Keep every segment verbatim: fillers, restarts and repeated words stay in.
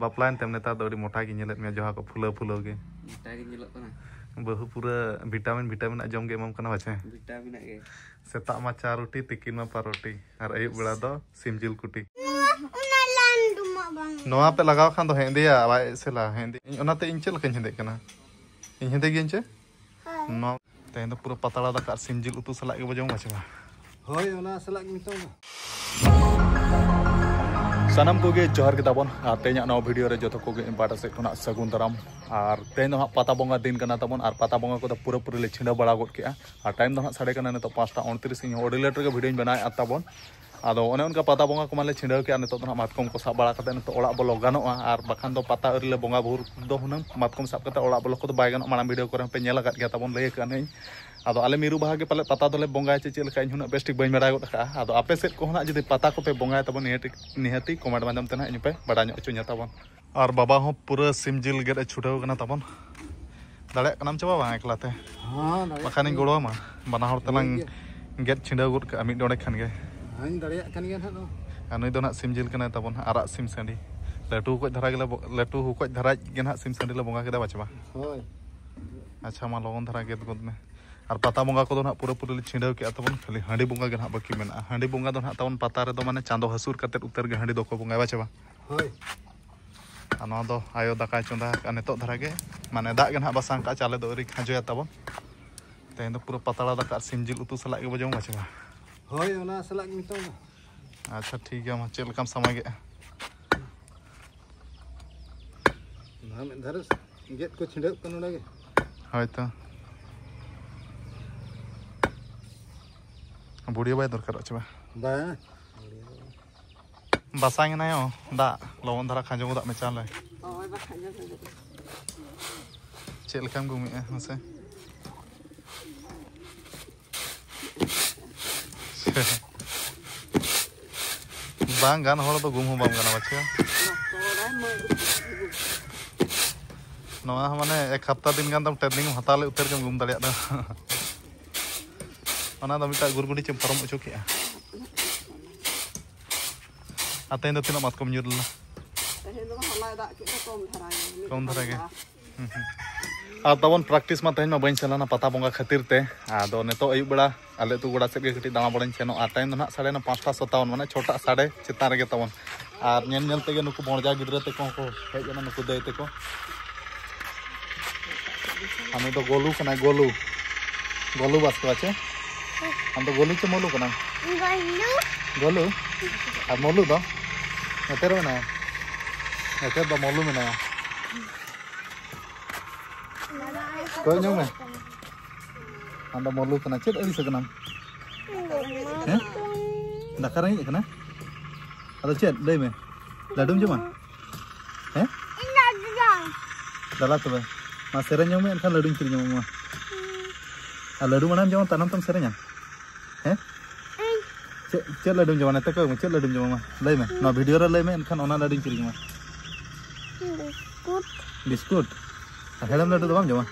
ᱵᱟᱯᱞᱟᱭᱮᱱ ᱛᱮᱢ, ᱱᱮᱛᱟᱨ ᱫᱚ ᱟᱹᱰᱤ ᱢᱚᱴᱟ ᱜᱮ ᱧᱮᱞᱮᱫ ᱢᱮᱭᱟ, ᱡᱚᱦᱟ ᱠᱚ ᱯᱷᱩᱞᱟᱹᱣ ᱯᱷᱩᱞᱟᱹᱣ ᱜᱮ᱾ ᱢᱚᱴᱟ ᱜᱮ ᱧᱮᱞᱚᱜ ᱠᱟᱱᱟ᱾ ᱵᱟᱹᱦᱩ ᱯᱩᱨᱟᱹ ᱵᱷᱤᱴᱟᱢᱤᱱ, ᱵᱷᱤᱴᱟᱢᱤᱱ ᱟᱜ ᱡᱚᱢ ᱜᱮ ᱮᱢᱟᱢ ᱠᱟᱱᱟ ᱵᱟᱪᱮ? ᱵᱷᱤᱴᱟᱢᱤᱱ ᱟᱜ ᱜᱮ᱾ ᱥᱮᱛᱟᱜ ᱢᱟ ᱪᱟ ᱨᱩᱴᱤ, ᱛᱤᱠᱤᱱ ᱢᱟ ᱯᱟᱨᱚᱴᱤ, ᱟᱨ ᱟᱹᱭᱩᱵ ᱵᱮᱲᱟ ᱫᱚ ᱥᱤᱢ ᱡᱤᱞ ᱠᱩᱴᱤ᱾ ᱱᱚᱣᱟ ᱯᱮ ᱞᱟᱜᱟᱣ ᱠᱷᱟᱱ ᱫᱚ ᱦᱮᱸᱫᱮᱭᱟ, ᱵᱟᱭ ᱮᱥᱮᱞᱟ, ᱦᱮᱸᱫᱮ᱾ ᱤᱧ ᱚᱱᱟᱛᱮ ᱤᱧ ᱪᱮᱫ ᱞᱮᱠᱟᱧ ᱦᱮᱸᱫᱮᱜ ᱠᱟᱱᱟ? ᱤᱧ ᱦᱮᱸᱫᱮ ᱜᱤᱭᱟᱹᱧ ᱪᱮ? ᱱᱚᱣᱟ ᱛᱮᱦᱮᱧ ᱫᱚ ᱯᱩᱨᱟᱹ ᱯᱟᱛᱲᱟ ᱫᱟᱠᱟ ᱟᱨ ᱥᱤᱢ ᱡᱤᱞ ᱩᱛᱩ ᱥᱟᱞᱟᱜ ᱜᱮᱵᱚ ᱡᱚᱢᱟ ᱪᱮ ᱵᱟᱝ? ᱦᱳᱭ, ᱚᱱᱟ ᱥᱟᱞᱟᱜ ᱜᱮ ᱱᱤᱛᱚᱝ ᱫᱚ᱾ ᱥᱟᱱᱟᱢ ᱠᱚᱜᱮ ᱡᱚᱦᱟᱨ ᱜᱮ ᱛᱟᱵᱚᱱ᱾ ᱟᱨ ᱛᱮᱦᱮᱧᱟᱜ ᱱᱚᱣᱟ ᱵᱷᱤᱰᱤᱭᱳ ᱨᱮ ᱡᱚᱛᱚ ᱠᱚᱜᱮ ᱤᱧ ᱯᱟᱦᱴᱟ ᱥᱮᱫ ᱠᱷᱚᱱᱟᱜ ᱥᱟᱹᱜᱩᱱ ᱫᱟᱨᱟᱢ᱾ ᱟᱨ ᱛᱮᱦᱮᱧ ᱫᱚ ᱦᱟᱸᱜ ᱯᱟᱛᱟ ᱵᱚᱸᱜᱟ ᱫᱤᱱ ᱠᱟᱱᱟ ᱛᱟᱵᱚᱱ, ᱟᱨ ᱯᱟᱛᱟ ᱵᱚᱸᱜᱟ ᱠᱚᱫᱚ ᱯᱩᱨᱟᱹᱯᱩᱨᱤ ᱞᱮ ᱪᱷᱤᱰᱟᱹᱣ ᱵᱟᱲᱟ ᱜᱚᱫ ᱠᱮᱜᱼᱟ᱾ ᱟᱨ ᱴᱟᱭᱤᱢ ᱫᱚ ᱦᱟᱸᱜ ᱥᱟᱰᱮ ᱠᱟᱱᱟ ᱱᱤᱛᱚᱜ ᱯᱟᱸᱪᱴᱟ ᱩᱱᱛᱨᱤᱥ᱾ ᱤᱧ ᱦᱚᱸ ᱟᱹᱰᱤ ᱞᱮᱴ ᱨᱮᱜᱮ ᱵᱷᱤᱰᱤᱭᱳᱧ ᱵᱮᱱᱟᱣᱮᱫᱼᱟ ᱛᱟᱵᱚᱱ᱾ ᱟᱫᱚ ᱚᱱᱮ ᱚᱱᱠᱟ ᱯᱟᱛᱟ ᱵᱚᱸᱜᱟ ᱠᱚᱢᱟ ᱞᱮ ᱪᱷᱤᱰᱟᱹᱣ ᱠᱮᱜᱼᱟ, ᱱᱤᱛᱚᱜ ᱫᱚ ᱦᱟᱸᱜ ᱢᱟᱛᱠᱚᱢ ᱠᱚ ᱥᱟᱵ ᱵᱟᱲᱟ ᱠᱟᱛᱮ ᱱᱤᱛᱚᱜ ᱚᱲᱟᱜ ᱵᱚᱞᱚ ᱜᱟᱱᱚᱜᱼᱟ᱾ ᱟᱨ ᱵᱟᱠᱷᱟᱱ ᱫᱚ ᱯᱟᱛᱟ ᱟᱹᱣᱨᱤ ᱞᱮ ᱵᱚᱸᱜᱟ ᱵᱩᱨᱩ ᱫᱚ ᱦᱩᱱᱟᱹᱝ ᱢᱟᱛᱠᱚᱢ ᱥᱟᱵ ᱠᱟᱛᱮ ᱚᱲᱟᱜ ᱵᱚᱞᱚ ᱠᱚᱫᱚ ᱵᱟᱭ ᱜᱟᱱᱚᱜᱼᱟ᱾ ᱢᱟᱲᱟᱝ ᱵᱷᱤᱰᱤᱭᱳ ᱠᱚᱨᱮ ᱦᱚᱸᱯᱮ ᱧᱮᱞ ᱟᱠᱟᱫ ᱜᱮᱭᱟ ᱛᱟᱵᱚᱱ, ᱞᱟᱹᱭ ᱟᱠᱟᱫ ᱟᱹᱧ᱾ ᱟᱫᱚ ᱟᱞᱮ ᱢᱤᱨᱩ ᱵᱟᱦᱟ ᱜᱮ ᱯᱟᱞᱮ ᱯᱟᱛᱟ ᱫᱚᱞᱮ ᱵᱚᱸᱜᱟᱭᱟ ᱪᱮ ᱪᱮᱫ ᱞᱮᱠᱟ, ᱤᱧ ᱦᱚᱸ ᱩᱱᱟᱹᱜ ᱵᱮᱥ ᱴᱷᱤᱠ ᱵᱟᱹᱧ ᱵᱟᱲᱟᱭ ᱜᱚᱫ ᱠᱟᱜᱼᱟ᱾ ᱟᱫᱚ ᱟᱯᱮ ᱥᱮᱫ ᱠᱚ ᱦᱚᱸ ᱱᱟᱜ ᱡᱩᱫᱤ ᱯᱟᱛᱟ ᱠᱚᱯᱮ ᱵᱚᱸᱜᱟᱭᱟ ᱛᱟᱵᱚᱱ, ᱱᱤᱦᱟᱹᱛᱤ, ᱱᱤᱦᱟᱹᱛᱤ ᱠᱚᱢᱮᱱᱴ ᱢᱟᱫᱽᱫᱷᱚᱢ ᱛᱮ ᱱᱟᱜ ᱤᱧ ᱯᱮ ᱵᱟᱲᱟᱭ ᱧᱚᱜ ᱦᱚᱪᱚᱧᱟ ᱛᱟᱵᱚᱱ᱾ ᱟᱨ ᱵᱟᱵᱟ ᱦᱚᱸ ᱯᱩᱨᱟᱹ ᱥᱤᱢ ᱡᱤᱞ ᱜᱮᱫ ᱮ ᱪᱷᱩᱴᱟᱹᱣ ᱠᱟᱱᱟ ᱛᱟᱵᱚᱱ᱾ ᱫᱟᱲᱮᱭᱟᱜ ᱠᱟᱱᱟᱢ ᱪᱮ ᱵᱟᱵᱟ ᱮᱠᱞᱟ ᱛᱮ? ᱦᱚᱸ, ᱫᱟᱲᱮᱭᱟᱜ ᱵᱟᱠᱷᱟᱱᱤᱧ ᱠᱟᱹᱱᱟᱹᱧ᱾ ᱜᱚᱲᱚ ᱟᱢᱟ, ᱵᱟᱱᱟ ᱦᱚᱲ ᱛᱮᱞᱟᱝ ᱴᱷᱤᱠ ᱜᱮᱭᱟ᱾ ᱜᱮᱫ ᱪᱷᱤᱰᱟᱹᱣ ᱜᱚᱫ ᱠᱟᱜᱼᱟ ᱢᱤᱫ ᱰᱚᱸᱰᱮ ᱠᱷᱟᱱ ᱜᱮ᱾ ᱦᱚᱸᱧ ᱫᱟᱲᱮᱭᱟᱜ ᱠᱟᱱ ᱜᱮᱭᱟ ᱱᱟᱦᱟᱜ ᱫᱚ᱾ ᱟᱨ ᱱᱩᱭ ᱫᱚ ᱱᱟᱦᱟᱜ ᱥᱤᱢ ᱡᱤᱞ ᱠᱟᱱᱟᱭ ᱛᱟᱵᱚᱱ ᱦᱟᱸᱜ, ᱟᱨᱟᱜ ᱥᱤᱢ ᱥᱟᱺᱰᱤ᱾ ᱞᱟᱹᱴᱩ ᱦᱩᱠᱚᱡ ᱫᱷᱟᱨᱟ ᱜᱮᱞᱮ ᱵᱚ-, ᱞᱟᱹᱴᱩ ᱦᱩᱠᱚᱡ ᱫᱷᱟᱨᱟ ᱜᱮ ᱱᱟᱦᱟᱜ ᱥᱤᱢ ᱥᱟᱺᱰᱤ ᱞᱮ ᱵᱚᱸᱜᱟ ᱠᱮᱫᱟ ᱵᱟᱪᱮ ᱵᱟ? ᱦᱳᱭ᱾ ᱟᱪᱪᱷᱟ, ᱢᱟ ᱞᱚᱜᱚᱱ ᱫᱷᱟᱨᱟ ᱜᱮᱫ ᱜᱚᱫ ᱢᱮ᱾ ᱟᱨ ᱯᱟᱛᱟ ᱵᱚᱸᱜᱟ ᱠᱚᱫᱚ ᱱᱟᱦᱟᱜ ᱯᱩᱨᱟᱹᱯᱩᱨᱤ ᱞᱮ ᱪᱷᱤᱰᱟᱹᱣ ᱠᱮᱜᱼᱟ ᱛᱟᱵᱚᱱ, ᱠᱷᱟᱹᱞᱤ ᱦᱟᱺᱰᱤ ᱵᱚᱸᱜᱟ ᱜᱮ ᱱᱟᱦᱟᱜ ᱵᱟᱹᱠᱤ ᱢᱮᱱᱟᱜᱼᱟ᱾ ᱦᱟᱺᱰᱤ ᱵᱚᱸᱜᱟ ᱫᱚ ᱱᱟᱦᱟᱜ ᱛᱟᱵᱚᱱ ᱯᱟᱛᱟ ᱨᱮᱫᱚ ᱢᱟᱱᱮ ᱪᱟᱸᱫᱚ ᱦᱟᱹᱥᱩᱨ ᱠᱟᱛᱮᱫ ᱩᱛᱟᱹᱨ ᱜᱮ ᱦᱟᱺᱰᱤ ᱫᱚᱠᱚ ᱵᱚᱸᱜᱟᱭᱟ ᱵᱟᱪᱮ ᱵᱟ? ᱦᱳᱭ᱾ ᱟᱨ ᱱᱚᱣᱟ ᱫᱚ ᱟᱭᱳ ᱫᱟᱠᱟᱭ ᱪᱚᱸᱫᱟ ᱟᱠᱟᱫᱼᱟ ᱱᱤᱛᱚᱜ ᱫᱷᱟᱨᱟ ᱜᱮ, ᱢᱟᱱᱮ ᱫᱟᱜ ᱜᱮ ᱱᱟᱦᱟᱜ ᱵᱟᱥᱟᱝ ᱠᱟᱜᱼᱟ, ᱪᱟᱣᱞᱮ ᱫᱚ ᱟᱹᱣᱨᱤ ᱠᱷᱟᱸᱡᱚᱭᱟ ᱛᱟᱵᱚᱱ᱾ ᱛᱮᱦᱮᱧ ᱫᱚ ᱯᱩᱨᱟᱹ ᱯᱟᱛᱲᱟ ᱫᱟᱠᱟ ᱟᱨ ᱥᱤᱢ ᱡᱤᱞ ᱩᱛᱩ ᱥᱟᱞᱟᱜ ᱜᱮᱵᱚ ᱡᱚᱢᱟ ᱪᱮ ᱵᱟᱝ? ᱦᱳᱭ, ᱚᱱᱟ ᱥᱟᱞᱟᱜ ᱜᱮ ᱱᱤᱛᱚᱝ ᱫᱚ᱾ ᱟᱪᱪᱷᱟ, ᱴᱷᱤᱠ ᱜᱮᱭᱟ, ᱢᱟ ᱪᱮᱫ ᱞᱮᱠᱟᱢ ᱥᱟᱢᱟᱜᱮᱜᱼᱟ? ᱱᱚᱣᱟ ᱢᱤᱫ ᱫᱷᱟᱨᱮ ᱜᱮᱫ ᱠᱚ ᱪᱷᱤᱸᱰᱟᱹᱜ ᱠᱟᱱᱟ ᱱᱚᱰᱮ ᱜᱮ᱾ ᱦᱳᱭ ᱛᱚ᱾ ᱵᱩᱲᱤᱭᱟᱹ ᱵᱟᱭ ᱫᱚᱨᱠᱟᱨᱚᱜ ᱪᱮ ᱵᱟᱝ? ᱵᱟᱝ᱾ ᱵᱟᱥᱟᱝ ᱮᱱᱟᱭᱚ ᱫᱟᱜ, ᱞᱚᱜᱚᱱ ᱫᱷᱟᱨᱟ ᱠᱷᱟᱸᱡᱚ ᱜᱚᱫᱟᱜ ᱢᱮ ᱪᱟᱣᱞᱮ᱾ ᱦᱳᱭ, ᱵᱟᱠᱷᱟᱡ ᱫᱚ ᱪᱮᱫ ᱞᱮᱠᱟᱢ ᱜᱩᱢᱮᱜᱼᱟ ᱢᱟᱥᱮ? ᱵᱟᱝ ᱜᱟᱱ ᱦᱚᱲ ᱫᱚ ᱜᱩᱢ ᱦᱚᱸ ᱵᱟᱢ ᱜᱟᱱᱟ ᱵᱟᱪᱷᱟ᱾ ᱱᱚᱣᱟ ᱦᱚᱸ ᱢᱟᱱᱮ ᱮᱠ ᱦᱟᱯᱛᱟ ᱫᱤᱱ ᱜᱟᱱ ᱫᱚᱢ training ᱮᱢ ᱦᱟᱛᱟᱣ ᱞᱮᱫ ᱩᱛᱟᱹᱨ ᱜᱮᱢ ᱜᱩᱢ ᱫᱟᱲᱮᱭᱟᱜ ᱫᱚ᱾ ᱚᱱᱟ ᱫᱚ ᱢᱤᱫᱴᱟᱝ ᱜᱩᱨᱜᱩᱰᱤ ᱪᱮᱢ ᱯᱟᱨᱚᱢ ᱦᱚᱪᱚ ᱠᱮᱜᱼᱟ᱾ ᱟᱨ ᱛᱮᱦᱮᱧ ᱫᱚ ᱛᱤᱱᱟᱹᱜ ᱢᱟᱛᱠᱚᱢ ᱧᱩᱨ ᱞᱮᱱᱟ? ᱛᱮᱦᱮᱧ ᱫᱚ ᱦᱚᱞᱟᱭ ᱫᱟᱜ ᱠᱮᱫᱟ ᱠᱚᱢ ᱫᱷᱟᱨᱟ ᱜᱮ, ᱢᱤᱫ ᱠᱚᱢ ᱫᱷᱟᱨᱟ ᱜᱮ᱾ ᱦᱟᱯᱛᱟ᱾ ᱦᱩᱸ, ᱦᱩᱸ᱾ ᱟᱨ ᱛᱟᱵᱚᱱ practice ᱢᱟ ᱛᱮᱦᱮᱧ ᱢᱟ ᱵᱟᱹᱧ ᱥᱮᱱ ᱞᱮᱱᱟ ᱯᱟᱛᱟ ᱵᱚᱸᱜᱟ ᱠᱷᱟᱹᱛᱤᱨ ᱛᱮ᱾ ᱟᱫᱚ ᱱᱤᱛᱚᱜ ᱟᱹᱭᱩᱵ ᱵᱮᱲᱟ ᱟᱞᱮ ᱟᱹᱛᱩ ᱜᱚᱰᱟ ᱥᱮᱫ ᱜᱮ ᱠᱟᱹᱴᱤᱡ ᱫᱟᱬᱟ ᱵᱟᱲᱟᱧ ᱥᱮᱱᱚᱜᱼᱟ᱾ ᱴᱟᱭᱤᱢ ᱫᱚ ᱱᱟᱦᱟᱜ ᱥᱟᱲᱮ ᱱᱚ, ᱯᱟᱸᱪᱴᱟ ᱥᱟᱛᱟᱣᱚᱱ, ᱢᱟᱱᱮ ᱪᱷᱚᱴᱟ ᱥᱟᱲᱮ ᱪᱮᱛᱟᱱ ᱨᱮᱜᱮ ᱛᱟᱵᱚᱱ᱾ ᱟᱨ ᱧᱮᱞ ᱧᱮᱞ ᱛᱮᱜᱮ ᱱᱩᱠᱩ ᱵᱚᱲᱡᱟ ᱜᱤᱫᱽᱨᱟᱹ ᱛᱮᱠᱚ ᱦᱚᱸᱠᱚ ᱦᱮᱡ ᱮᱱᱟ, ᱱᱩᱠᱩ ᱫᱟᱹᱭ ᱛᱮᱠᱚ᱾ ᱟᱨ ᱱᱩᱭ ᱫᱚ ᱜᱳᱞᱩ ᱠᱟᱱᱟᱭ, ᱜᱳᱞᱩ᱾ ᱜᱳᱞᱩ ᱵᱟᱥᱠᱮ ᱵᱟᱪᱮ? ᱟᱢ ᱫᱚ ᱜᱳᱞᱩ ᱪᱮ ᱢᱳᱞᱩ ᱠᱟᱱᱟᱢ? ᱜᱳᱞᱩ᱾ ᱜᱳᱞᱩ? ᱟᱨ ᱢᱳᱞᱩ ᱫᱚ? ᱱᱚᱛᱮ ᱨᱮ ᱢᱮᱱᱟᱭᱟ᱾ ᱱᱚᱛᱮ ᱫᱚ ᱢᱳᱞᱩ ᱢᱮᱱᱟᱭᱟ᱾ ᱠᱚᱭᱚᱜ ᱧᱚᱜ ᱢᱮ᱾ ᱟᱢ ᱫᱚ ᱢᱳᱞᱩ ᱠᱟᱱᱟ᱾ ᱪᱮᱫ ᱟᱹᱲᱤᱥ ᱠᱟᱱᱟᱢ? ᱦᱮᱸ? ᱫᱟᱠᱟ ᱨᱮᱸᱜᱮᱡ ᱠᱟᱱᱟ? ᱟᱫᱚ ᱪᱮᱫ? ᱞᱟᱹᱭ ᱢᱮ᱾ ᱞᱟᱹᱰᱩᱢ ᱡᱚᱢᱟ? ᱦᱮᱸ? ᱤᱧ ᱫᱚ ᱟᱹᱰᱤ ᱡᱟᱝ᱾ ᱫᱟᱞᱟ ᱛᱚᱵᱮ᱾ ᱢᱟ ᱥᱮᱨᱮᱧ ᱧᱚᱜ ᱢᱮ, ᱮᱱᱠᱷᱟᱱ ᱞᱟᱹᱰᱩᱧ ᱠᱤᱨᱤᱧ ᱟᱢᱟ᱾ ᱢᱟ᱾ ᱟᱨ ᱞᱟᱹᱰᱩ ᱢᱟᱲᱟᱝ ᱡᱚᱢᱟ, ᱛᱟᱭᱱᱚᱢ ᱛᱮᱢ ᱥᱮᱨᱮᱧᱟ? ᱦᱮᱸ? ᱤᱧ᱾ ᱪᱮᱫ, ᱪᱮᱫ ᱞᱟᱹᱰᱩᱢ ᱡᱚᱢᱟ? ᱱᱮᱛᱮ ᱠᱚᱭᱚᱜ ᱢᱮ, ᱪᱮᱫ ᱞᱟᱹᱰᱩᱢ ᱡᱚᱢᱟ? ᱢᱟ ᱞᱟᱹᱭ ᱢᱮ᱾ ᱱᱚᱣᱟ ᱵᱷᱤᱰᱤᱭᱳ ᱨᱮ ᱞᱟᱹᱭ ᱢᱮ, ᱮᱱᱠᱷᱟᱱ ᱚᱱᱟ ᱞᱟᱹᱰᱩᱧ ᱠᱤᱨᱤᱧ ᱟᱢᱟ᱾ ᱵᱤᱥᱠᱩᱴ᱾ ᱵᱤᱥᱠᱩᱴ? ᱟᱨ ᱦᱮᱲᱮᱢ ᱞᱟᱹᱰᱩ ᱫᱚ ᱵᱟᱢ ᱡᱚᱢᱟ?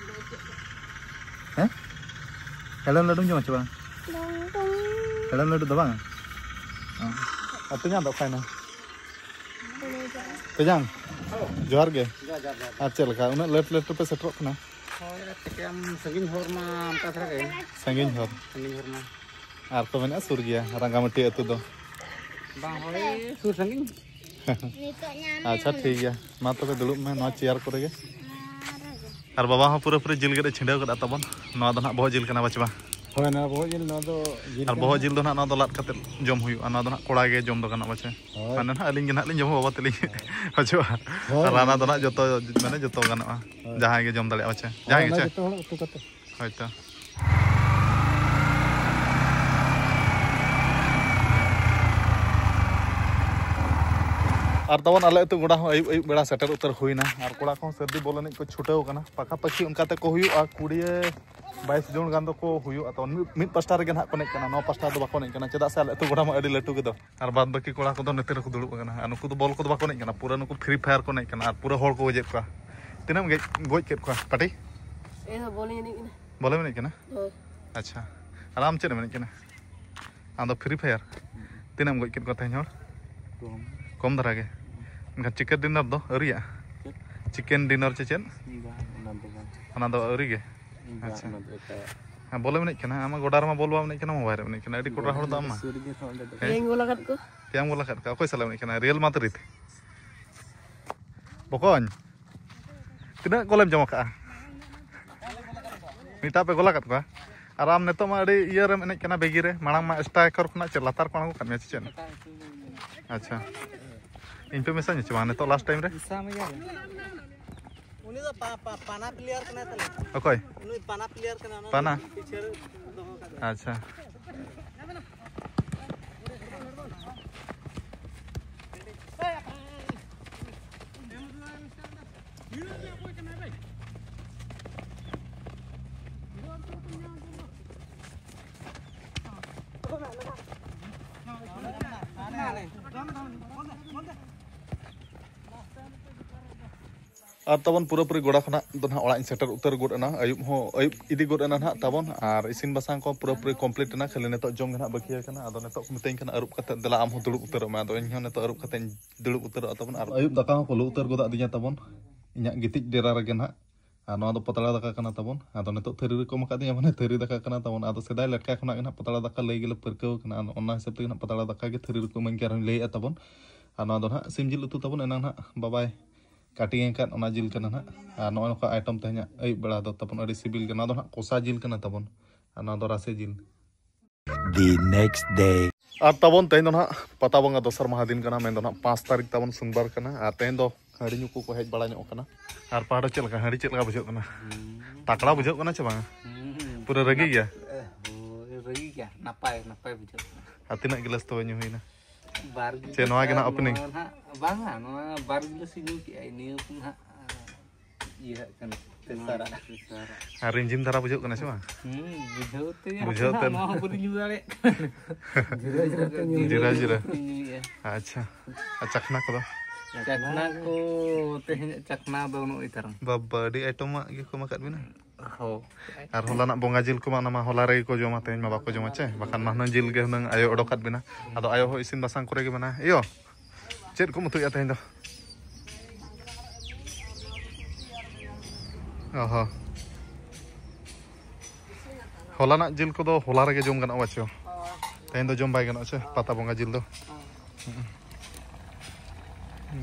ᱦᱮᱸ? ᱦᱮᱲᱮᱢ ᱞᱟᱹᱰᱩᱢ ᱡᱚᱢᱟ ᱪᱮ ᱵᱟᱝ? ᱵᱟᱝ ᱡᱚᱢ᱾ ᱦᱮᱲᱮᱢ ᱞᱟᱹᱰᱩ ᱫᱚ ᱵᱟᱝ? ᱚ᱾ ᱟᱨ ᱛᱮᱧᱟᱝ ᱫᱚ ᱚᱠᱟᱭᱮᱱᱟ? ᱛᱮᱧᱟᱝ, ᱡᱚᱦᱟᱨ ᱜᱮ᱾ ᱡᱚᱦᱟᱨ, ᱡᱚᱦᱟᱨ, ᱡᱚᱦᱟᱨ᱾ ᱟᱨ ᱪᱮᱫ ᱞᱮᱠᱟ ᱩᱱᱟᱹᱜ ᱞᱮᱴ ᱞᱮᱴ ᱨᱮᱯᱮ ᱥᱮᱴᱮᱨᱚᱜ ᱠᱟᱱᱟ? ᱦᱳᱭ, ᱪᱤᱠᱟᱹᱭᱟᱢ, ᱥᱟᱺᱜᱤᱧ ᱦᱚᱨ ᱢᱟ ᱚᱱᱠᱟ ᱫᱷᱟᱨᱟ ᱜᱮ᱾ ᱥᱟᱺᱜᱤᱧ ᱦᱚᱨ᱾ ᱥᱟᱺᱜᱤᱧ ᱦᱚᱨ ᱢᱟ᱾ ᱟᱨ ᱠᱚ ᱢᱮᱱᱟ ᱥᱩᱨ ᱜᱮᱭᱟ ᱨᱟᱸᱜᱟᱢᱟᱹᱴᱤ ᱟᱹᱛᱩ ᱫᱚ᱾ ᱵᱟᱝ, ᱦᱳᱭ, ᱥᱩᱨ ᱥᱟᱺᱜᱤᱧ᱾ ᱱᱤᱛᱚᱜ ᱧᱟᱢ ᱟᱪᱪᱷᱟ, ᱮᱱᱟ᱾ ᱴᱷᱤᱠ ᱜᱮᱭᱟ, ᱢᱟ ᱛᱚᱵᱮ ᱫᱩᱲᱩᱵ ᱢᱮ ᱱᱚᱣᱟ ᱪᱮᱭᱟᱨ ᱠᱚᱨᱮ ᱜᱮ᱾ ᱟᱨ ᱵᱟᱵᱟ ᱦᱚᱸ ᱯᱩᱨᱟᱹᱯᱩᱨᱤ ᱡᱤᱞ ᱜᱮᱫ ᱮ ᱪᱷᱤᱰᱟᱹᱣ ᱠᱟᱫᱟ ᱛᱟᱵᱚᱱ᱾ ᱱᱚᱣᱟ ᱫᱚ ᱱᱟᱦᱟᱜ ᱵᱚᱦᱚᱜ ᱡᱤᱞ ᱠᱟᱱᱟ, ᱵᱟᱪᱷᱮ ᱵᱟᱝ? ᱦᱳᱭ, ᱱᱚᱣᱟ ᱵᱚᱦᱚᱜ ᱡᱤᱞ, ᱱᱚᱣᱟ ᱫᱚ ᱡᱤᱞ ᱟᱨ ᱠᱟᱱᱟ᱾ ᱵᱚᱦᱚᱜ ᱡᱤᱞ ᱫᱚ ᱱᱟᱦᱟᱜ ᱱᱚᱣᱟ ᱫᱚ ᱞᱟᱫ ᱠᱟᱛᱮ ᱡᱚᱢ ᱦᱩᱭᱩᱜᱼᱟ᱾ ᱱᱚᱣᱟ ᱫᱚ ᱱᱟᱦᱟᱜ ᱠᱚᱲᱟ ᱜᱮ ᱡᱚᱢ ᱫᱚ ᱜᱟᱱᱚᱜᱼᱟ, ᱵᱟᱪᱷᱮ? ᱦᱳᱭ᱾ ᱢᱟᱱᱮ ᱱᱟᱦᱟᱜ ᱟᱹᱞᱤᱧ ᱜᱮ ᱱᱟᱦᱟᱜ ᱞᱤᱧ ᱡᱚᱢᱟ, ᱵᱟᱵᱟ ᱛᱟᱹᱞᱤᱧ ᱦᱳᱭ᱾ ᱵᱟᱪᱷᱮ ᱵᱟᱝ? ᱦᱳᱭ᱾ ᱟᱨ ᱦᱟᱱᱟ ᱫᱚ ᱱᱟᱦᱟᱜ ᱡᱚᱛᱚ, ᱢᱟᱱᱮ ᱡᱚᱛᱚ ᱜᱟᱱᱚᱜᱼᱟ᱾ ᱦᱳᱭ᱾ ᱡᱟᱦᱟᱸᱭ ᱜᱮ ᱡᱚᱢ ᱫᱟᱲᱮᱭᱟᱜᱼᱟ, ᱵᱟᱪᱷᱮ? ᱦᱳᱭ, ᱡᱟᱦᱟᱸᱭ ᱜᱮ, ᱚᱱᱟ ᱪᱮ? ᱡᱚᱛᱚ ᱦᱚᱲ ᱩᱛᱩ ᱠᱟᱛᱮ᱾ ᱦᱳᱭᱛᱚ᱾ ᱟᱨ ᱛᱟᱵᱚᱱ ᱟᱞᱮ ᱟᱹᱛᱩ ᱜᱚᱰᱟ ᱦᱚᱸ ᱟᱹᱭᱩᱵ ᱟᱹᱭᱩᱵ ᱵᱮᱲᱟ ᱥᱮᱴᱮᱨ ᱩᱛᱟᱹᱨ ᱦᱩᱭᱱᱟ᱾ ᱟᱨ ᱠᱚᱲᱟ ᱠᱚᱦᱚᱸ ᱥᱟᱹᱨᱫᱤ ᱵᱚᱞ ᱮᱱᱮᱡ ᱠᱚ ᱪᱷᱩᱴᱟᱹᱣ ᱠᱟᱱᱟ᱾ ᱯᱟᱠᱟᱯᱟᱠᱤ ᱚᱱᱠᱟ ᱛᱮᱠᱚ ᱦᱩᱭᱩᱜᱼᱟ ᱠᱩᱲᱤ ᱵᱟᱭᱤᱥ ᱡᱚᱱ ᱜᱟᱱ ᱫᱚᱠᱚ ᱦᱩᱭᱩᱜᱼᱟ᱾ ᱛᱚ ᱢᱤᱫ, ᱢᱤᱫ ᱯᱟᱥᱴᱟ ᱨᱮᱜᱮ ᱱᱟᱦᱟᱜ ᱠᱚ ᱮᱱᱮᱡ ᱠᱟᱱᱟ, ᱱᱚᱣᱟ ᱯᱟᱥᱴᱟ ᱫᱚ ᱵᱟᱠᱚ ᱮᱱᱮᱡ ᱠᱟᱱᱟ, ᱪᱮᱫᱟᱜ ᱥᱮ ᱟᱞᱮ ᱟᱹᱛᱩ ᱜᱚᱰᱟ ᱢᱟ ᱟᱹᱰᱤ ᱞᱟᱹᱴᱩ ᱜᱮᱫᱚ᱾ ᱟᱨ ᱵᱟᱫ ᱵᱟᱹᱠᱤ ᱠᱚᱲᱟ ᱠᱚᱫᱚ ᱱᱚᱛᱮ ᱨᱮᱠᱚ ᱫᱩᱲᱩᱵ ᱟᱠᱟᱱᱟ᱾ ᱟᱨ ᱱᱩᱠᱩ ᱫᱚ ᱵᱚᱞ ᱠᱚᱫᱚ ᱵᱟᱠᱚ ᱮᱱᱮᱡ ᱠᱟᱱᱟ, ᱯᱩᱨᱟᱹ ᱱᱩᱠᱩ Free Fire ᱠᱚ ᱮᱱᱮᱡ ᱠᱟᱱᱟ᱾ ᱟᱨ ᱯᱩᱨᱟᱹ ᱦᱚᱲ ᱠᱚ ᱜᱚᱡᱮᱫ ᱠᱚᱣᱟ᱾ ᱛᱤᱱᱟᱹᱜ ᱮᱢ ᱜᱮ-, ᱜᱚᱡ ᱠᱮᱫ ᱠᱚᱣᱟ ᱯᱟᱴᱤ? ᱤᱧ ᱫᱚ ᱵᱚᱞ ᱤᱧ ᱮᱱᱮᱡ ᱠᱟᱱᱟ᱾ ᱵᱚᱞᱮᱢ ᱮᱱᱮᱡ ᱠᱟᱱᱟ? ᱦᱳᱭ᱾ ᱟᱪᱪᱷᱟ, ᱟᱨ ᱟᱢ ᱪᱮᱫ ᱮᱢ ᱮᱱᱮᱡ ᱠᱟᱱᱟ? ᱟᱢ ᱫᱚ Free Fire? ᱛᱤᱱᱟᱹᱜ ᱮᱢ ᱜᱚᱡ ᱠᱮᱫ ᱠᱚᱣᱟ ᱛᱮᱦᱮᱧ ᱦᱚᱲ? ᱠᱚᱢ᱾ ᱠᱚᱢ ᱫᱷᱟᱨᱟ ᱜᱮ? ᱮᱱᱠᱷᱟᱱ ᱪᱤᱠᱮᱱ ᱰᱤᱱᱟᱨ ᱫᱚ ᱟᱹᱣᱨᱤᱭᱟᱜᱼᱟ? ᱪᱮᱫ? ᱪᱤᱠᱮᱱ ᱰᱤᱱᱟᱨ ᱪᱮ ᱪᱮᱫ? ᱵᱟᱝ, ᱚᱱᱟ ᱫᱚ ᱵᱟᱝ᱾ ᱚᱱᱟ ᱫᱚ ᱟᱹᱣᱨᱤ ᱜᱮ? ᱵᱟᱝ, ᱟᱪᱪᱷᱟ᱾ ᱚᱱᱟ ᱫᱚ ᱮᱴᱟᱜ᱾ ᱦᱮᱸ, ᱵᱚᱞ ᱮᱢ ᱮᱱᱮᱡ ᱠᱟᱱᱟ? ᱟᱢᱟᱜ ᱜᱚᱰᱟ ᱨᱮᱢᱟ ᱵᱚᱞ ᱵᱟᱢ ᱮᱱᱮᱡ ᱠᱟᱱᱟ, ᱢᱳᱵᱟᱭᱤᱞ ᱨᱮᱢ ᱮᱱᱮᱡ ᱠᱟᱱᱟ᱾ ᱟᱹᱰᱤ ᱠᱚᱰᱨᱟ ᱦᱚᱲ ᱫᱚ ᱟᱢ ᱢᱟ᱾ ᱥᱩᱨ ᱨᱮᱜᱮ ᱦᱚᱸ ᱚᱸᱰᱮ ᱫᱚ᱾ ᱦᱮᱸ? ᱛᱮᱦᱮᱧ ᱜᱳᱞ ᱟᱠᱟᱫ ᱠᱚ᱾ ᱛᱮᱦᱮᱧ ᱜᱳᱞ ᱟᱠᱟᱫ ᱠᱚᱣᱟ᱾ ᱚᱠᱚᱭ ᱥᱟᱞᱟᱜ ᱮᱢ ᱮᱱᱮᱡ ᱠᱟᱱᱟ? ᱨᱤᱭᱟᱞ ᱢᱟᱫᱽᱨᱤᱫ? ᱵᱚᱠᱚᱧ, ᱛᱤᱱᱟᱹᱜ ᱜᱳᱞᱮᱢ ᱡᱚᱢ ᱟᱠᱟᱫᱼᱟ? ᱢᱤᱫᱴᱟᱜ ᱯᱮ ᱜᱳᱞ ᱟᱠᱟᱫ ᱠᱚᱣᱟ? ᱟᱨ ᱟᱢ ᱱᱤᱛᱚᱜ ᱢᱟ ᱟᱹᱰᱤ ᱤᱭᱟᱹ ᱨᱮᱢ ᱮᱱᱮᱡ ᱠᱟᱱᱟ, ᱵᱮᱜᱤ ᱨᱮ᱾ ᱢᱟᱲᱟᱝ ᱢᱟ ᱥᱴᱨᱟᱭᱠᱟᱨ ᱠᱷᱚᱱᱟᱜ ᱪᱮᱫ ᱞᱟᱛᱟᱨ ᱠᱚ ᱟᱬᱜᱚ ᱠᱟᱜ ᱢᱮᱭᱟ ᱪᱮ ᱪᱮᱫ? ᱟᱪᱪᱷᱟ, ᱤᱧ ᱯᱮ ᱢᱮᱥᱟᱧᱟ ᱪᱮ ᱵᱟᱝ ᱱᱤᱛᱚᱜ ᱞᱟᱥᱴ ᱴᱟᱭᱤᱢ ᱨᱮ? ᱢᱮᱥᱟ ᱢᱮᱭᱟ᱾ ᱩᱱᱤ ᱫᱚ ᱯᱟ-, ᱯᱟ-, ᱯᱟᱱᱟ ᱯᱞᱮᱭᱟᱨ ᱠᱟᱱᱟᱭ ᱛᱟᱞᱮ᱾ ᱚᱠᱚᱭ? ᱩᱱᱤ ᱯᱟᱱᱟ ᱯᱞᱮᱭᱟᱨ ᱠᱟᱱᱟᱭ, ᱚᱱᱟ ᱯᱟᱱᱟ? ᱯᱤᱪᱷᱮ ᱨᱮ ᱫᱚᱦᱚ ᱠᱟᱫᱟ᱾ ᱟᱪᱪᱷᱟ᱾ ᱟᱨ ᱛᱟᱵᱚᱱ ᱯᱩᱨᱟᱹᱯᱩᱨᱤ ᱜᱚᱰᱟ ᱠᱷᱚᱱᱟᱜ ᱫᱚ ᱱᱟᱦᱟᱜ ᱚᱲᱟᱜ ᱤᱧ ᱥᱮᱴᱮᱨ ᱩᱛᱟᱹᱨ ᱜᱚᱫ ᱮᱱᱟ᱾ ᱟᱹᱭᱩᱵ ᱦᱚᱸ ᱟᱹᱭᱩᱵ ᱤᱫᱤ ᱜᱚᱫ ᱮᱱᱟ ᱱᱟᱦᱟᱜ ᱛᱟᱵᱚᱱ, ᱟᱨ ᱤᱥᱤᱱ ᱵᱟᱥᱟᱝ ᱠᱚ ᱯᱩᱨᱟᱹᱯᱩᱨᱤ ᱠᱚᱢᱯᱞᱤᱴ ᱮᱱᱟ᱾ ᱠᱷᱟᱹᱞᱤ ᱱᱤᱛᱚᱜ ᱡᱚᱢ ᱜᱮ ᱱᱟᱦᱟᱜ ᱵᱟᱹᱠᱤ ᱟᱠᱟᱱᱟ᱾ ᱟᱫᱚ ᱱᱤᱛᱚᱜ ᱠᱚ ᱢᱤᱛᱟᱹᱧ ᱠᱟᱱᱟ ᱟᱹᱨᱩᱵ ᱠᱟᱛᱮᱫ ᱫᱮᱞᱟ ᱟᱢ ᱦᱚᱸ ᱫᱩᱲᱩᱵ ᱩᱛᱟᱹᱨᱚᱜ ᱢᱮ᱾ ᱟᱫᱚ ᱤᱧ ᱦᱚᱸ ᱱᱤᱛᱚᱜ ᱟᱹᱨᱩᱵ ᱠᱟᱛᱮᱧ ᱫᱩᱲᱩᱵ ᱩᱛᱟᱹᱨᱚᱜᱼᱟ ᱛᱟᱵᱚᱱ᱾ ᱟᱨ ᱟᱹᱭᱩᱵ ᱫᱟᱠᱟ ᱦᱚᱸᱠᱚ ᱞᱩ ᱩᱛᱟᱹᱨ ᱜᱚᱫ ᱟᱹᱫᱤᱧᱟ ᱛᱟᱵᱚᱱ, ᱤᱧᱟᱹᱜ ᱜᱤᱛᱤᱡ ᱰᱮᱨᱟ ᱨᱮᱜᱮ ᱱᱟᱦᱟᱜ᱾ ᱟᱨ ᱱᱚᱣᱟ ᱫᱚ ᱯᱟᱛᱲᱟ ᱫᱟᱠᱟ ᱠᱟᱱᱟ ᱛᱟᱵᱚᱱ᱾ ᱟᱫᱚ ᱱᱤᱛᱚᱜ ᱛᱷᱟᱹᱨᱤ ᱨᱮᱠᱚ ᱮᱢ ᱟᱠᱟᱫᱤᱧᱟ, ᱢᱟᱱᱮ ᱛᱷᱟᱹᱨᱤ ᱫᱟᱠᱟ ᱠᱟᱱᱟ ᱛᱟᱵᱚᱱ᱾ ᱟᱫᱚ ᱥᱮᱫᱟᱭ ᱞᱮᱠᱟ ᱠᱷᱚᱱᱟᱜ ᱜᱮ ᱱᱟᱦᱟᱜ ᱯᱟᱛᱲᱟ ᱫᱟᱠᱟ ᱞᱟᱹᱭ ᱜᱮᱞᱮ ᱯᱟᱹᱨᱠᱟᱹᱣ ᱠᱟᱱᱟ᱾ ᱟᱨ ᱚᱱᱟ ᱦᱤᱥᱟᱹᱵ ᱛᱮᱜᱮ ᱱᱟᱦᱟᱜ ᱯᱟᱛᱲᱟ ᱫᱟᱠᱟ ᱜᱮ ᱛᱷᱟᱹᱨᱤ ᱨᱮᱠᱚ ᱤᱢᱟᱹᱧ ᱠᱟᱱ ᱨᱮᱦᱚᱸᱧ ᱞᱟᱹᱭᱮᱫᱼᱟ ᱛᱟᱵᱚᱱ᱾ ᱟᱨ ᱱᱚᱣᱟ ᱫᱚ ᱱᱟᱦᱟᱜ ᱥᱤᱢ ᱡᱤᱞ ᱩᱛᱩ ᱛᱟᱵᱚᱱ, ᱮᱱᱟᱝ ᱱᱟᱦᱟᱜ ᱵᱟᱵᱟᱭ ᱠᱟᱴᱤᱝ ᱟᱠᱟᱫ ᱚᱱᱟ ᱡᱤᱞ ᱠᱟᱱᱟ ᱱᱟᱦᱟᱜ᱾ ᱟᱨ ᱱᱚᱜᱼᱚᱭ ᱱᱚᱝᱠᱟ ᱟᱭᱴᱮᱢ ᱛᱮᱦᱮᱧᱟᱜ ᱟᱹᱭᱩᱵ ᱵᱮᱲᱟ ᱫᱚ ᱛᱟᱵᱚᱱ ᱟᱹᱰᱤ ᱥᱤᱵᱤᱞ ᱜᱮ᱾ ᱱᱚᱣᱟ ᱫᱚ ᱱᱟᱦᱟᱜ ᱠᱚᱥᱟ ᱡᱤᱞ ᱠᱟᱱᱟ ᱛᱟᱵᱚᱱ, ᱟᱨ ᱱᱚᱣᱟ ᱫᱚ ᱨᱟᱥᱮ ᱡᱤᱞ᱾ The next day. ᱟᱨ ᱛᱟᱵᱚᱱ ᱛᱮᱦᱮᱧ ᱫᱚ ᱱᱟᱦᱟᱜ ᱯᱟᱛᱟ ᱵᱚᱸᱜᱟ ᱫᱚᱥᱟᱨ ᱢᱟᱦᱟ ᱫᱤᱱ ᱠᱟᱱᱟ, ᱢᱮᱱᱫᱚ ᱱᱟᱦᱟᱜ ᱯᱟᱸᱪ ᱛᱟᱹᱨᱤᱠᱷ ᱛᱟᱵᱚᱱ ᱥᱳᱢᱵᱟᱨ ᱠᱟᱱᱟ᱾ ᱟᱨ ᱛᱮᱦᱮᱧ ᱫᱚ ᱦᱟᱺᱰᱤ ᱧᱩ ᱠᱚᱠᱚ ᱦᱮᱡ ᱵᱟᱲᱟ ᱧᱚᱜ ᱠᱟᱱᱟ᱾ ᱟᱨ ᱯᱟᱦᱴᱟ ᱪᱮᱫ ᱞᱮᱠᱟ ᱦᱟᱺᱰᱤ ᱪᱮᱫ ᱞᱮᱠᱟ ᱵᱩᱡᱷᱟᱹᱜ ᱠᱟᱱᱟ? ᱦᱩᱸ᱾ ᱛᱟᱠᱲᱟ ᱵᱩᱡᱷᱟᱹᱜ ᱠᱟᱱᱟ ᱪᱮ ᱵᱟᱝᱟ? ᱦᱩᱸ᱾ ᱯᱩᱨᱟᱹ ᱨᱟᱹᱜᱤ ᱜᱮᱭᱟ? ᱦᱳᱭ, ᱨᱟᱹᱜᱤ ᱜᱮᱭᱟ, ᱱᱟᱯᱟᱭ, ᱱᱟᱯᱟᱭ ᱵᱩᱡᱷᱟᱹᱜ ᱠᱟᱱᱟ᱾ ᱟᱨ ᱛᱤᱱᱟᱹᱜ ᱜᱤᱞᱟᱹᱥ ᱛᱚᱵᱮ ᱧᱩ ᱦᱩᱭᱱᱟ? ᱵᱟᱨ ᱪᱮ ᱜᱤᱞᱟᱹᱥ ᱱᱚᱣᱟ ᱜᱮ ᱟᱨ ᱱᱟᱦᱟᱜ opening? ᱱᱚᱣᱟ ᱱᱟᱦᱟᱜ, ᱵᱟᱝᱟ, ᱱᱚᱣᱟ ᱵᱟᱨ ᱜᱤᱞᱟᱹᱥ ᱤᱧ ᱧᱩ ᱠᱮᱜᱼᱟ, ᱱᱤᱭᱟᱹ ᱠᱚ ᱱᱟᱦᱟᱜ, ᱤᱭᱟᱹ ᱦᱟᱜ ᱠᱟᱱᱟ, ᱛᱮᱥᱟᱨᱟᱜ᱾ ᱟᱨ ᱨᱤᱢᱡᱷᱤᱢ ᱫᱷᱟᱨᱟ ᱵᱩᱡᱷᱟᱹᱜ ᱠᱟᱱᱟ ᱥᱮ ᱵᱟᱝ? ᱦᱩᱸ, ᱵᱩᱡᱷᱟᱹᱣ ᱛᱮ ᱵᱩᱡᱷᱟᱹᱣ ᱦᱟᱯᱮ ᱛᱮ ᱱᱟᱦᱟᱜ ᱱᱚᱣᱟ ᱦᱚᱸ ᱵᱟᱹᱞᱤᱧ ᱧᱩ ᱫᱟᱲᱮᱭᱟᱜ ᱠᱟᱱᱟ᱾ ᱡᱤᱨᱟᱹ ᱡᱤᱨᱟᱹ ᱛᱮ ᱧᱩ ᱡᱤᱨᱟᱹ ᱡᱤᱨᱟᱹ᱾ ᱧᱩᱭᱮᱫᱼᱟ᱾ ᱟᱪᱪᱷᱟ, ᱟᱨ ᱪᱟᱠᱷᱱᱟ ᱠᱚᱫᱚ? ᱪᱟᱠᱷᱱᱟ ᱠᱚ, ᱛᱮᱦᱮᱧᱟᱜ ᱪᱟᱠᱷᱱᱟ ᱫᱚ ᱱᱚᱜᱼᱚᱭ ᱛᱟᱨᱟᱝ᱾ ᱵᱟᱵᱟ, ᱟᱹᱰᱤ ᱟᱭᱴᱮᱢᱟᱜ ᱜᱮᱠᱚ ᱮᱢ ᱟᱠᱟᱫ ᱵᱤᱱᱟ᱾ ᱦᱳᱭ᱾ ᱟᱨ ᱦᱚᱞᱟᱱᱟᱜ ᱵᱚᱸᱜᱟ ᱡᱤᱞ ᱠᱚᱢᱟ, ᱚᱱᱟ ᱢᱟ ᱦᱚᱞᱟ ᱨᱮᱜᱮ ᱠᱚ ᱡᱚᱢᱟ, ᱛᱮᱦᱮᱧ ᱢᱟ ᱵᱟᱠᱚ ᱡᱚᱢᱟ ᱪᱮ, ᱵᱟᱠᱷᱟᱱ ᱢᱟ ᱦᱩᱱᱟᱹᱝ ᱡᱤᱞ ᱜᱮ ᱦᱩᱱᱟᱹᱝ ᱟᱭᱳ ᱚᱰᱚᱠᱟᱫ ᱵᱤᱱᱟ᱾ ᱟᱫᱚ ᱟᱭᱳ ᱦᱚᱸ ᱤᱥᱤᱱ ᱵᱟᱥᱟᱝ ᱠᱚᱨᱮ ᱜᱮ ᱢᱮᱱᱟᱭᱟ᱾ ᱤᱭᱳ, ᱪᱮᱫ ᱠᱚᱢ ᱩᱛᱩᱭᱮᱫᱼᱟ ᱛᱮᱦᱮᱧ ᱫᱚ? ᱚ ᱦᱚᱸ᱾ ᱦᱚᱞᱟᱱᱟᱜ ᱡᱤᱞ ᱠᱚᱫᱚ ᱦᱚᱞᱟ ᱨᱮᱜᱮ ᱡᱚᱢ ᱜᱟᱱᱚᱜᱼᱟ ᱵᱟᱪᱚ? ᱛᱮᱦᱮᱧ ᱫᱚ ᱡᱚᱢ ᱵᱟᱭ ᱜᱟᱱᱚᱜᱼᱟ ᱪᱮ, ᱯᱟᱛᱟ ᱵᱚᱸᱜᱟ ᱡᱤᱞ ᱫᱚ?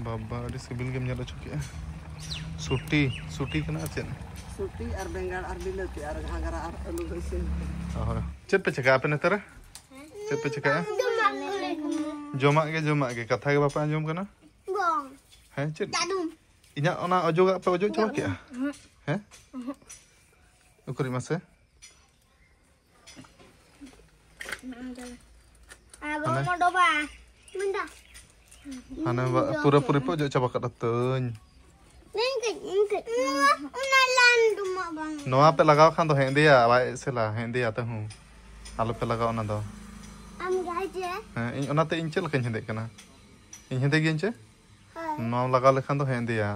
ᱵᱟᱵᱟ, ᱟᱹᱰᱤ ᱥᱤᱵᱤᱞ ᱜᱮᱢ ᱧᱮᱞ ᱦᱚᱪᱚ ᱠᱮᱜᱼᱟ᱾ ᱥᱩᱴᱤ, ᱥᱩᱴᱤ ᱠᱟᱱᱟ ᱟᱨ ᱪᱮᱫ? ᱥᱩᱴᱤ ᱟᱨ ᱵᱮᱸᱜᱟᱲ ᱟᱨ ᱵᱤᱞᱟᱹᱛᱤ ᱟᱨ ᱜᱷᱟᱸᱜᱽᱨᱟ ᱟᱨ ᱟᱹᱞᱩ ᱫᱚ ᱤᱥᱤᱱ᱾ ᱦᱳᱭ᱾ ᱪᱮᱫ ᱯᱮ ᱪᱮᱠᱟᱭᱟ ᱟᱯᱮ ᱱᱚᱛᱮ ᱨᱮ? ᱪᱮᱫ ᱯᱮ ᱪᱮᱠᱟᱭᱟ? ᱡᱚᱢᱟᱜ ᱠᱚᱞᱮ ᱡᱚᱢᱟ᱾ ᱡᱚᱢᱟᱜ ᱜᱮ, ᱡᱚᱢᱟᱜ ᱜᱮ᱾ ᱠᱟᱛᱷᱟ ᱜᱮ ᱵᱟᱯᱮ ᱟᱸᱡᱚᱢ ᱠᱟᱱᱟ? ᱵᱟᱝ᱾ ᱦᱮᱸ, ᱪᱮᱫ? ᱡᱟᱫᱩ᱾ ᱤᱧᱟᱹᱜ ᱚᱱᱟ ᱚᱡᱚᱜᱟᱜ ᱯᱮ ᱚᱡᱚᱜ ᱪᱟᱵᱟ ᱠᱮᱜᱼᱟ? ᱦᱮᱸ? ᱩᱠᱩᱨᱤᱡ ᱢᱟᱥᱮ᱾ ᱟᱨ ᱦᱟᱱᱮ ᱵᱟᱢ ᱚᱰᱚᱵᱟ᱾ ᱢᱮᱱᱫᱟ᱾ ᱦᱟᱱᱮ ᱵᱟ-, ᱯᱩᱨᱟᱹ ᱯᱩᱨᱤ ᱯᱮ ᱚᱡᱚᱜ ᱪᱟᱵᱟ ᱠᱟᱫᱟ ᱛᱟᱹᱧ᱾ ᱤᱧ ᱠᱟᱹᱡ, ᱤᱧ ᱠᱟᱹᱡ᱾ ᱚᱱᱟ ᱞᱟᱱᱰᱩ ᱢᱟ ᱵᱟᱝ᱾ ᱱᱚᱣᱟ ᱯᱮ ᱞᱟᱜᱟᱣ ᱠᱷᱟᱱ ᱫᱚ ᱦᱮᱸᱫᱮᱭᱟ, ᱵᱟᱭ ᱮᱥᱮᱞᱟ, ᱦᱮᱸᱫᱮᱭᱟ ᱛᱟᱹᱦᱩ᱾ ᱟᱞᱚ ᱯᱮ ᱞᱟᱜᱟᱣᱟ ᱚᱱᱟ ᱫᱚ᱾ ᱟᱢ ᱜᱮ ᱦᱮᱸ ᱪᱮ? ᱦᱮᱸ, ᱤᱧ ᱚᱱᱟᱛᱮ ᱤᱧ ᱪᱮᱫ ᱞᱮᱠᱟᱧ ᱦᱮᱸᱫᱮᱜ ᱠᱟᱱᱟ? ᱤᱧ ᱦᱮᱸᱫᱮ ᱜᱤᱭᱟᱹᱧ ᱪᱮ? ᱦᱳᱭ᱾ ᱱᱚᱣᱟᱢ ᱞᱟᱜᱟᱣ ᱞᱮᱠᱷᱟᱱ ᱫᱚ ᱦᱮᱸᱫᱮᱭᱟ᱾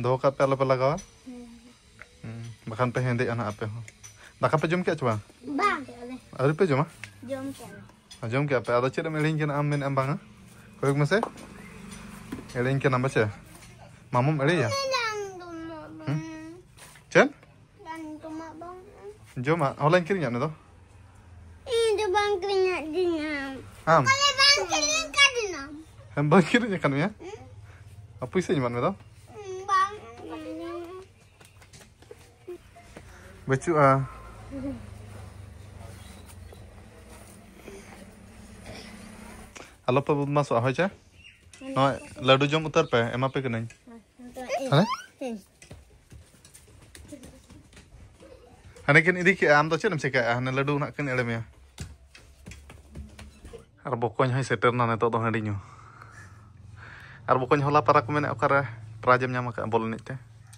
ᱫᱚᱦᱚ ᱠᱟᱜ ᱯᱮ, ᱟᱞᱚ ᱯᱮ ᱞᱟᱜᱟᱣᱟ᱾ ᱦᱩᱸ᱾ ᱦᱩᱸ, ᱵᱟᱠᱷᱟᱱ ᱯᱮ ᱦᱮᱸᱫᱮᱜᱼᱟ ᱱᱟᱦᱟᱜ ᱟᱯᱮ ᱦᱚᱸ᱾ ᱫᱟᱠᱟ ᱯᱮ ᱡᱚᱢ ᱠᱮᱜᱼᱟ ᱪᱮ ᱵᱟᱝ? ᱵᱟᱝ᱾ ᱟᱹᱣᱨᱤ ᱯᱮ ᱡᱚᱢᱟ? ᱡᱚᱢ ᱠᱮᱜᱼᱟ ᱞᱮ᱾ ᱟᱨ ᱡᱚᱢ ᱠᱮᱜᱼᱟ ᱯᱮ? ᱟᱫᱚ ᱪᱮᱫ ᱮᱢ ᱮᱲᱮᱧ ᱠᱟᱱᱟ ᱟᱢ? ᱢᱮᱱᱮᱫ ᱟᱢ ᱵᱟᱝᱟ? ᱠᱚᱭᱚᱜ ᱢᱮᱥᱮ᱾ ᱮᱲᱮᱧ ᱠᱟᱱᱟᱢ ᱵᱟᱪᱮ? ᱢᱟᱢᱩᱢ ᱮᱲᱮᱭᱟ? ᱦᱩᱸ? ᱪᱮᱫ? ᱡᱚᱢᱟᱜ ᱦᱚᱞᱟᱧ ᱠᱤᱨᱤᱧᱟᱜ ᱢᱮ ᱫᱚ᱾ ᱤᱧ ᱫᱚ ᱵᱟᱝ ᱠᱤᱨᱤᱧ ᱟᱹᱫᱤᱧᱟ᱾ ᱟᱢ? ᱚᱠᱟ ᱨᱮ ᱵᱟᱝ ᱠᱤᱨᱤᱧ ᱟᱠᱟᱫᱤᱧᱟ? ᱦᱮᱸ, ᱵᱟᱝ ᱠᱤᱨᱤᱧ ᱟᱠᱟᱫ ᱢᱮᱭᱟ? ᱦᱩᱸ? ᱟᱨ ᱯᱩᱭᱥᱟᱹᱧ ᱮᱢᱟᱫ ᱢᱮ ᱫᱚ᱾ ᱦᱩᱸ, ᱵᱟᱝ᱾ ᱵᱟᱹᱪᱩᱜᱼᱟ᱾ ᱟᱞᱚ ᱯᱮ ᱵᱚᱫᱢᱟᱥᱚᱜᱼᱟ, ᱦᱳᱭ ᱪᱮ? ᱱᱚᱣᱟ ᱞᱟᱹᱰᱩ ᱡᱚᱢ ᱩᱛᱟᱹᱨ ᱯᱮ, ᱮᱢᱟ ᱯᱮ ᱠᱟᱹᱱᱟᱹᱧ᱾ ᱦᱮᱸ? ᱦᱟᱱᱮ ᱠᱤᱱ ᱤᱫᱤ ᱠᱮᱜᱼᱟ, ᱟᱢ ᱫᱚ ᱪᱮᱫ ᱮᱢ ᱪᱮᱠᱟᱭᱮᱜᱼᱟ? ᱦᱟᱱᱮ ᱞᱟᱹᱰᱩ ᱱᱟᱜ ᱠᱤᱱ ᱮᱲᱮ ᱢᱮᱭᱟ᱾ ᱟᱨ ᱵᱚᱠᱚᱧ ᱦᱚᱸᱭ ᱥᱮᱴᱮᱨ ᱮᱱᱟ ᱱᱤᱛᱚᱜ ᱫᱚ ᱦᱟᱺᱰᱤ ᱧᱩ᱾ ᱟᱨ ᱵᱚᱠᱚᱧ, ᱦᱚᱞᱟ ᱯᱟᱨᱟ ᱠᱚ ᱢᱮᱱᱮᱫ, ᱚᱠᱟᱨᱮ prize ᱮᱢ ᱧᱟᱢ ᱟᱠᱟᱫᱼᱟ ᱵᱚᱞ ᱮᱱᱮᱡ ᱛᱮ?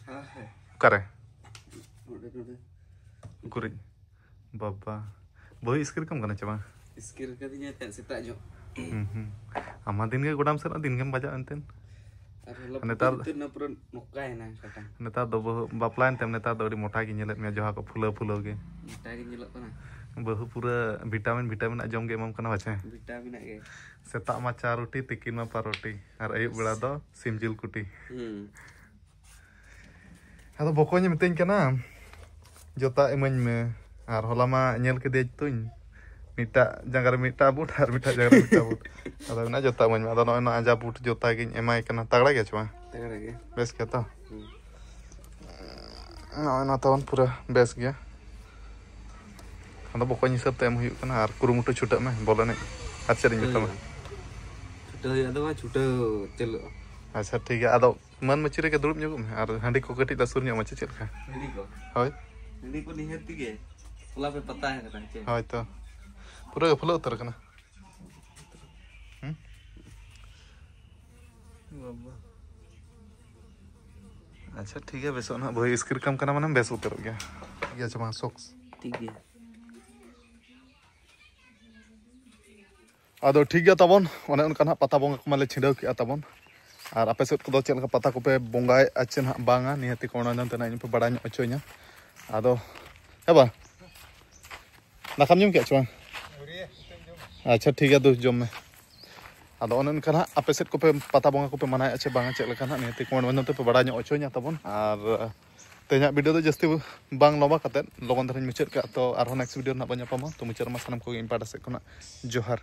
ᱦᱮᱸ, ᱦᱮᱸ᱾ ᱚᱠᱟᱨᱮ? ᱱᱚᱰᱮ, ᱱᱚᱰᱮ᱾ ᱩᱠᱩᱨᱤᱡ ᱵᱟᱵᱟ, ᱵᱟᱹᱦᱩᱭ ᱤᱥᱠᱤᱨ ᱠᱟᱢ ᱠᱟᱱᱟ ᱪᱮ ᱵᱟᱝ? ᱤᱥᱠᱤᱨ ᱠᱟᱫᱤᱧᱟᱭ ᱛᱟᱦᱮᱸᱫ ᱥᱮᱛᱟᱜ ᱧᱚᱜ᱾ ᱦᱩᱸ, ᱦᱩᱸ᱾ ᱟᱢ ᱢᱟ ᱫᱤᱱ ᱜᱮ ᱜᱚᱰᱟᱢ ᱥᱮᱱᱚᱜᱼᱟ, ᱫᱤᱱ ᱜᱮᱢ ᱵᱟᱡᱟᱜᱼᱟ ᱮᱱᱛᱮ᱾ ᱟᱨ ᱦᱚᱞᱟ ᱱᱮᱛᱟᱨ ᱯᱩᱛᱩᱞ ᱩᱛᱟᱹᱨ ᱮᱱᱟ, ᱯᱩᱨᱟᱹ ᱱᱚᱝᱠᱟᱭᱮᱱᱟ ᱠᱟᱴᱟ᱾ ᱱᱮᱛᱟᱨ ᱫᱚ ᱵᱟᱹᱦᱩ ᱵᱟᱯᱞᱟᱭᱮᱱ ᱛᱮᱢ, ᱱᱮᱛᱟᱨ ᱫᱚ ᱟᱹᱰᱤ ᱢᱚᱴᱟ ᱜᱮ ᱧᱮᱞᱮᱫ ᱢᱮᱭᱟ, ᱡᱚᱦᱟ ᱠᱚ ᱯᱷᱩᱞᱟᱹᱣ ᱯᱷᱩᱞᱟᱹᱣ ᱜᱮ᱾ ᱢᱚᱴᱟ ᱜᱮ ᱧᱮᱞᱚᱜ ᱠᱟᱱᱟ᱾ ᱵᱟᱹᱦᱩ ᱯᱩᱨᱟᱹ vitamin, vitamin ᱟᱜ ᱡᱚᱢ ᱜᱮ ᱮᱢᱟᱢ ᱠᱟᱱᱟ ᱵᱟᱪᱮ? Vitamin ᱟᱜ ᱜᱮ᱾ ᱥᱮᱛᱟᱜ ᱢᱟ ᱪᱟ ᱨᱩᱴᱤ, ᱛᱤᱠᱤᱱ ᱢᱟ ᱯᱟᱨᱩᱴᱤ, ᱟᱨ ᱟᱹᱭᱩᱵ ᱵᱮᱲᱟ ᱫᱚ ᱥᱤᱢ ᱡᱤᱞ ᱠᱩᱴᱤ᱾ ᱦᱩᱸ᱾ ᱟᱫᱚ ᱵᱚᱠᱚᱧ ᱢᱤᱛᱟᱹᱧ ᱠᱟᱱᱟ, "ᱡᱚᱛᱟ ᱤᱢᱟᱹᱧ ᱢᱮ᱾ ᱟᱨ ᱦᱚᱞᱟ ᱢᱟ ᱧᱮᱞ ᱠᱮᱫᱮᱭᱟ ᱛᱩᱧ, ᱢᱤᱫᱴᱟᱜ ᱡᱟᱸᱜᱟ ᱨᱮ ᱢᱤᱫᱴᱟᱜ ᱵᱩᱴ ᱟᱨ ᱢᱤᱫᱴᱟᱜ ᱡᱟᱸᱜᱟ ᱨᱮ ᱢᱤᱫᱴᱟᱜ ᱵᱩᱴ᱾ ᱟᱫᱚ ᱢᱮᱱᱟ ᱡᱚᱛᱟ ᱤᱢᱟᱹᱧ ᱢᱮ᱾" ᱟᱫᱚ ᱱᱚᱜᱼᱚᱭ ᱱᱚᱣᱟ ᱟᱡᱟ ᱵᱩᱴ ᱡᱚᱛᱟ ᱜᱤᱧ ᱮᱢᱟᱭ ᱠᱟᱱᱟ᱾ ᱛᱟᱜᱲᱟ ᱜᱮᱭᱟ ᱪᱮ ᱵᱟᱝ? ᱛᱟᱜᱲᱟ ᱜᱮ᱾ ᱵᱮᱥ ᱜᱮᱭᱟ ᱛᱚ? ᱦᱩᱸ᱾ ᱱᱚᱜᱼᱚᱭ ᱱᱚᱣᱟ ᱛᱟᱵᱚᱱ ᱯᱩᱨᱟᱹ ᱵᱮᱥ ᱜᱮᱭᱟ᱾ ᱟᱫᱚ ᱵᱚᱠᱚᱧ ᱦᱤᱥᱟᱹᱵ ᱛᱮ ᱮᱢ ᱦᱩᱭᱩᱜ ᱠᱟᱱᱟ᱾ ᱟᱨ ᱠᱩᱨᱩᱢᱩᱴᱩ ᱪᱷᱩᱴᱟᱹᱜ ᱢᱮ ᱵᱚᱞ ᱮᱱᱮᱡ᱾ ᱟᱨ ᱪᱮᱫ ᱤᱧ ᱢᱮᱛᱟᱢᱟ? ᱦᱩᱸ᱾ ᱪᱷᱩᱴᱟᱹᱣ ᱦᱩᱭᱩᱜᱼᱟ, ᱟᱫᱚ ᱢᱟ ᱪᱷᱩᱴᱟᱹᱣ ᱪᱟᱹᱞᱩᱜᱼᱟ᱾ ᱟᱪᱪᱷᱟ, ᱴᱷᱤᱠ ᱜᱮᱭᱟ᱾ ᱟᱫᱚ ᱢᱟᱹᱱ ᱢᱟᱹᱪᱤ ᱨᱮᱜᱮ ᱫᱩᱲᱩᱵ ᱧᱚᱜᱚᱜ ᱢᱮ ᱟᱨ ᱦᱟᱺᱰᱤ ᱠᱚ ᱠᱟᱹᱴᱤᱡ ᱞᱮ ᱥᱩᱨ ᱧᱚᱜ ᱢᱟᱪᱮ, ᱪᱮᱫ ᱞᱮᱠᱟ? ᱦᱟᱺᱰᱤ ᱠᱚ? ᱦᱳᱭ᱾ ᱦᱟᱺᱰᱤ ᱠᱚ ᱱᱤᱦᱟᱹᱛ ᱜᱮ᱾ ᱦᱚᱞᱟ ᱯᱮ ᱯᱟᱛᱟ ᱟᱠᱟᱱᱟ, ᱦᱮᱸ ᱪᱮ? ᱦᱳᱭ ᱛᱚ᱾ ᱯᱩᱨᱟᱹ ᱜᱮ ᱯᱷᱩᱞᱟᱹᱣ ᱩᱛᱟᱹᱨ ᱟᱠᱟᱱᱟ᱾ ᱦᱩᱸ? ᱵᱟᱵᱟ᱾ ᱟᱪᱪᱷᱟ, ᱴᱷᱤᱠ ᱜᱮᱭᱟ, ᱵᱮᱥᱚᱜ ᱱᱟᱦᱟᱜ᱾ ᱵᱷᱟᱹᱭ ᱤᱥᱠᱤᱨ ᱠᱟᱢ ᱠᱟᱱᱟ ᱢᱟᱱᱮᱢ ᱵᱮᱥ ᱩᱛᱟᱹᱨᱚᱜ ᱜᱮᱭᱟ᱾ ᱴᱷᱤᱠ ᱜᱮᱭᱟ, ᱟᱪᱪᱷᱟ, ᱢᱟ ᱥᱚᱠᱥ᱾ ᱴᱷᱤᱠ ᱜᱮᱭᱟ᱾ ᱟᱫᱚ ᱴᱷᱤᱠ ᱜᱮᱭᱟ ᱛᱟᱵᱚᱱ, ᱚᱱᱮ ᱚᱱᱠᱟ ᱱᱟᱦᱟᱜ ᱯᱟᱛᱟ ᱵᱚᱸᱜᱟ ᱠᱚᱢᱟ ᱞᱮ ᱪᱷᱤᱰᱟᱹᱣ ᱠᱮᱜᱼᱟ ᱛᱟᱵᱚᱱ᱾ ᱟᱨ ᱟᱯᱮ ᱥᱮᱫ ᱠᱚᱫᱚ ᱪᱮᱫ ᱞᱮᱠᱟ ᱯᱟᱛᱟ ᱠᱚᱯᱮ ᱵᱚᱸᱜᱟᱭᱮᱫᱼᱟ ᱪᱮ ᱱᱟᱦᱟᱜ ᱵᱟᱝᱟ, ᱱᱤᱦᱟᱹᱛᱤ comment ᱢᱟᱫᱽᱫᱷᱚᱢ ᱛᱮ ᱱᱟᱦᱟᱜ ᱤᱧ ᱯᱮ ᱵᱟᱲᱟᱭ ᱧᱚᱜ ᱦᱚᱪᱚᱧᱟ᱾ ᱟᱫᱚ ᱦᱮᱸ ᱵᱟ, ᱫᱟᱠᱟᱢ ᱡᱚᱢ ᱠᱮᱜᱼᱟ ᱪᱮ ᱵᱟᱝ? ᱟᱪᱪᱷᱟ, ᱴᱷᱤᱠ ᱜᱮᱭᱟ, ᱫᱩ ᱡᱚᱢ ᱢᱮ᱾ ᱟᱫᱚ ᱚᱱᱮ ᱚᱱᱠᱟ ᱱᱟᱦᱟᱜ ᱟᱯᱮ ᱥᱮᱫ ᱠᱚᱯᱮ ᱯᱟᱛᱟ ᱵᱚᱸᱜᱟ ᱠᱚᱯᱮ ᱢᱟᱱᱟᱣᱮᱫᱼᱟ ᱪᱮ ᱵᱟᱝᱟ, ᱪᱮᱫ ᱞᱮᱠᱟ ᱱᱟᱦᱟᱜ, ᱱᱤᱦᱟᱹᱛᱤ comment ᱢᱟᱫᱽᱫᱷᱚᱢ ᱛᱮᱯᱮ ᱵᱟᱲᱟᱭ ᱧᱚᱜ ᱦᱚᱪᱚᱧᱟ ᱛᱟᱵᱚᱱ᱾ ᱟᱨ ᱛᱮᱦᱮᱧᱟᱜ video ᱫᱚ ᱡᱟᱹᱥᱛᱤ ᱵᱟᱝ ᱞᱚᱢᱵᱟ ᱠᱟᱛᱮᱫ ᱞᱚᱜᱚᱱ ᱫᱷᱟᱨᱟᱧ ᱢᱩᱪᱟᱹᱫ ᱠᱟᱜᱼᱟ᱾ ᱛᱚ ᱟᱨᱦᱚᱸ next video ᱨᱮ ᱱᱟᱦᱟᱜ ᱵᱚᱱ ᱧᱟᱯᱟᱢᱟ᱾ ᱛᱚ ᱢᱩᱪᱟᱹᱫ ᱨᱮᱢᱟ ᱥᱟᱱᱟᱢ ᱠᱚᱜᱮ ᱤᱧ ᱯᱟᱦᱴᱟ ᱥᱮᱫ ᱠᱷᱚᱱᱟᱜ ᱡᱚᱦᱟᱨ᱾